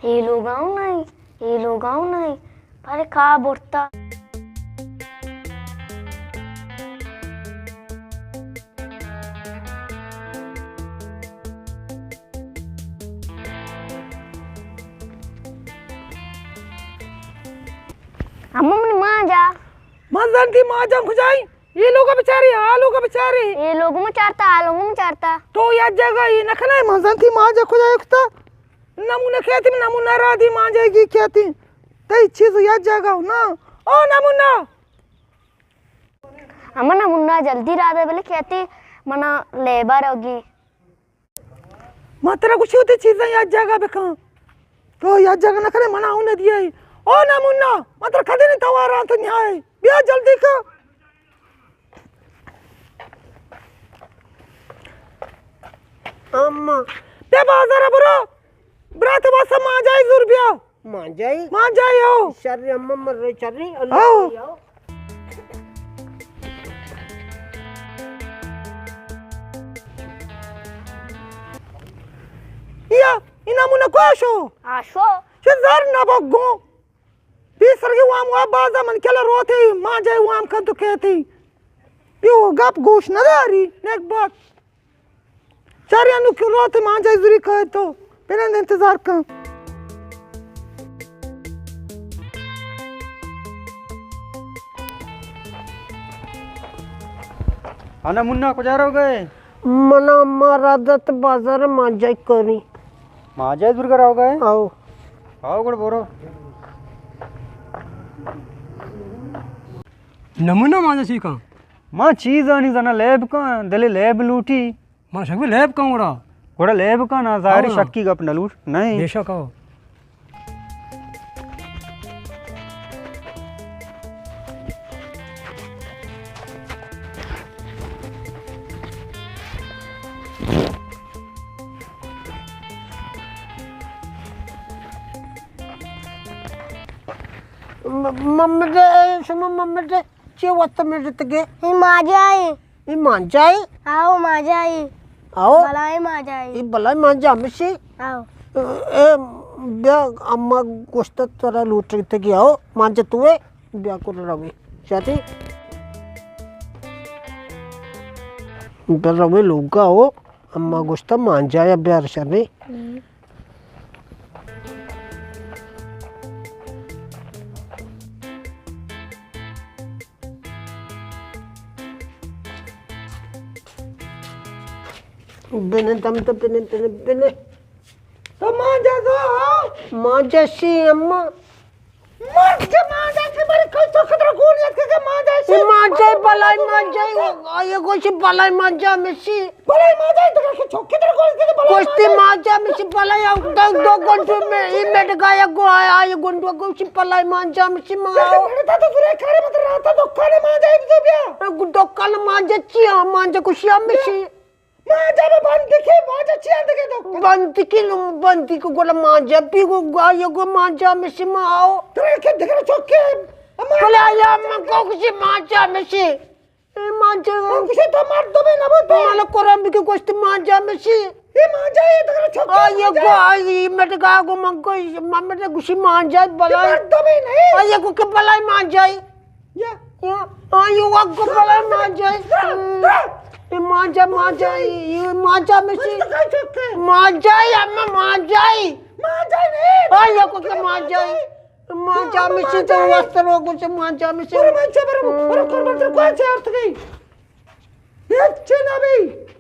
اے لوگاؤں نہیں، اے لوگاؤں نہیں، پر کا برتا۔ اما منی ماں جا۔ من زانتی ماں جا کجائی؟ اے لوگ بچاری، آ لوگ بچاری۔ اے لوگ مچارتا، آ لوگ مچارتا۔ تو یا جگہ اے نہ کنے، من زانتی ماں جا کجا اکتا۔ نمونہ کیتی، نمونہ را دی ماں جا گی کیتی۔ تئی چیز یا جگہ نا۔ او نمونہ۔ اما نمونہ جلدی را دے بلے کیتی منا لیبر ہوگی۔ ما ترا گوشی وتی چیزاں یک جاگہ بکن۔ تو یک جاگہ نہ کنے، منا اون دیئے۔ او نمونہ، ما ترا کدی نی تواران تو نیائے۔ بیا جلدی کن۔ اما۔ بیا بازار برو۔ برات واسا ماں جائی زور بیا۔ ماں جائی؟ ماں جائی ہو۔ شر اما مر رہے شر۔ اللہ ہو۔ جائی ہو۔ یا، اینا مونہ کوشو۔ آشو۔ چہ زر نہ بگو۔ پیسرگی وام وا بازا من کلا روتے، ماں جائی وام کن تو کہتی۔ یو گپ گوش نداری، نیک بات۔ چاری انو کہ روت ماں جائی زوری کئے تو۔ پنند انتظار کن۔ انا منا کجا رو گئے؟ منا ما را دت بازار ماں جائی کری۔ ماں جائی زور کرا ہو گئے؟ آؤ۔ آؤ گڑ برو۔ نمونہ ماں جائی کن۔ ما چیز آنی زنا لیب کن، دل لیب لوٹی۔ من شک بھی لیب کن گڑا۔ گڑا لیب کن نا، ظاہر ہاں۔ شکی گپ نہ لوٹ، نہیں۔ بے شک ہو۔ م-، ممد، شما ممد۔ چے واسطہ میڑتگے؟ اے ماجا اے۔ اے ماجا اے؟ آؤ، ماجا اے۔ آؤ۔ بلائیں ماجا اے۔ اے بلائیں ماجا ہمشی؟ آؤ۔ اے، بیا اما گوشت ترا لوٹتگی آؤ، ماجا تو اے، بیا کر روی۔ شاتی؟ بیا روی لوگا آؤ، اما گوشت ماجا یا بیار شاتی۔ ہم۔ بنن تم تو بنن، بنن، بنن۔ تو مانجا دو، ہاں؟ مانجا سی، اما۔ مرد کے مانجا سی، بڑی کل تو خطر گونیت کے مانجا سی۔ مانجا بلائی مانجا، آیا گوشی بلائی مانجا مسی۔ بلائی مانجا، تو کہ چوکی در گول کے بلائی گوشتی مانجا۔ مانجا مسی بلائی، دو، دو گنڈو میں، ای میڈ گایا گو آیا، آیا گنڈو گوشی بلائی مانجا مسی ما۔ میڈ تا تو زورے کارے مت راتا دکان مانجا ای تو بیا۔ دکان مانجا چی، مانجا کشی مسی۔ مانجا میں بند کی، مانجا چی اندگے دکان۔ بند کی، بند کی گولا مانجا پی گو گایا گو مانجا مسی ما آؤ۔ ترے کے دگر چوکی۔ بلائی من کو کشی مانجا مسی۔ اے مانجا۔ من گوشے تو مردمے نہ بوتے۔ مالا قرآن بگی گوشت مانجا مسی۔ اے مانجا اے تو چوکا آئی مانجا۔ گو آئی مٹ گا گو من کو ممت گوشی مانجا بلائی۔ مردمے نہیں۔ آئی گو کہ بلائی مانجا۔ یا۔ یا۔ آئی گو بلائی مانجا۔ اے مانجا، مانجا، اے مانجا مسی۔ مانجا، اما مانجا۔ مانجا نہیں۔ آئی گو کہ مانجا۔ مانجا مسی تو واسطہ رو گوشے مانجا مسی۔ برو مانجا برو، برو قربان تو کوئی چارت گئی۔ ہچ نہ بی۔